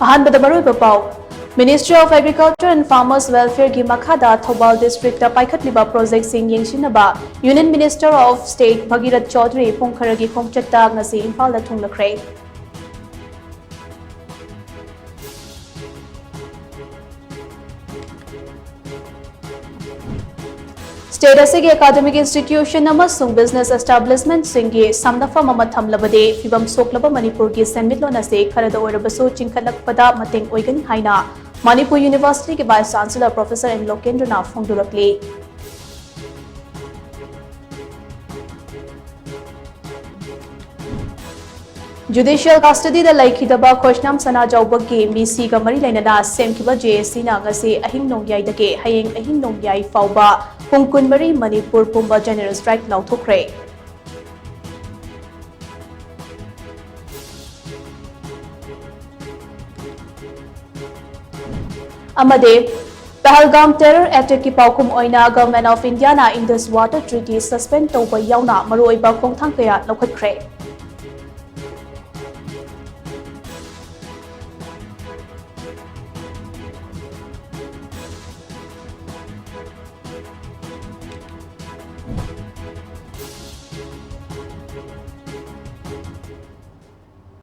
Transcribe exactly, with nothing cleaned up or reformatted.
ꯑꯍꯥꯟꯕꯗ ꯃꯔꯨꯑꯣꯏꯕ ꯄꯥꯎ꯫ Ministry of Agriculture and Farmers Welfare ꯒꯤ ꯃꯈꯥꯗ ꯊꯧꯕꯥꯜ district ꯇ ꯄꯥꯏꯈꯠꯂꯤꯕ project ꯁꯤꯡ ꯌꯦꯡꯁꯤꯟꯅꯕ Union Minister of State ꯚꯒꯤꯔꯊ Chaudhuri ꯄꯨꯡ ꯈꯔꯒꯤ ꯈꯣꯡꯆꯠꯇ ꯉꯁꯤ ꯏꯝꯐꯥꯜꯗ ꯊꯨꯡꯂꯈ꯭ꯔꯦ꯫ State ꯑꯁꯤꯒꯤ academic institution ꯑꯃꯁꯨꯡ business establishment ꯁꯤꯡꯒꯤ ꯁꯝꯅꯐꯝ ꯑꯃ ꯊꯝꯂꯕꯗꯤ ꯐꯤꯕꯝ ꯁꯣꯛꯂꯕ ꯃꯅꯤꯄꯨꯔꯒꯤ ꯁꯦꯟꯃꯤꯠꯂꯣꯟ ꯑꯁꯤ ꯈꯔꯗ ꯑꯣꯏꯔꯕꯁꯨ ꯆꯤꯡꯈꯠꯂꯛꯄꯗ ꯃꯇꯦꯡ ꯑꯣꯏꯒꯅꯤ ꯍꯥꯏꯅ ꯃꯅꯤꯄꯨꯔ University ꯒꯤ Vice Chancellor Professor ꯑꯦꯟ ꯂꯣꯀꯦꯟꯗ꯭ꯔꯅ ꯐꯣꯡꯗꯣꯔꯛꯂꯤ꯫ Judicial custody ꯗ ꯂꯩꯈꯤꯗꯕ ꯈꯣꯏꯁꯅꯥꯝ ꯁꯅꯥꯖꯥꯎꯕꯒꯤ ꯃꯤꯁꯤꯒ ꯃꯔꯤ ꯂꯩꯅꯅ ꯁꯦꯝꯈꯤꯕ J A C ꯅ ꯉꯁꯤ ꯑꯍꯤꯡ ꯅꯣꯡꯌꯥꯏꯗꯒꯤ ꯍꯌꯦꯡ ꯑꯍꯤꯡ ꯅꯣꯡꯌꯥꯏ ꯐꯥꯎꯕ ꯄꯨꯡ ꯀꯨꯟꯃꯔꯤ ꯃꯅꯤꯄꯨꯔ ꯄꯨꯝꯕ general strike ꯂꯥꯎꯊꯣꯛꯈ꯭ꯔꯦ꯫ ꯑꯃꯗꯤ ꯄꯍꯜꯒꯥꯝ terror attack ꯀꯤ ꯄꯥꯎꯈꯨꯝ ꯑꯣꯏꯅ Government of India ꯅ Indus Water Treaty suspend ꯇꯧꯕ ꯌꯥꯎꯅ ꯃꯔꯨꯑꯣꯏꯕ ꯈꯣꯡꯊꯥꯡ ꯀꯌꯥ ꯂꯧꯈꯠꯈ꯭ꯔꯦ꯫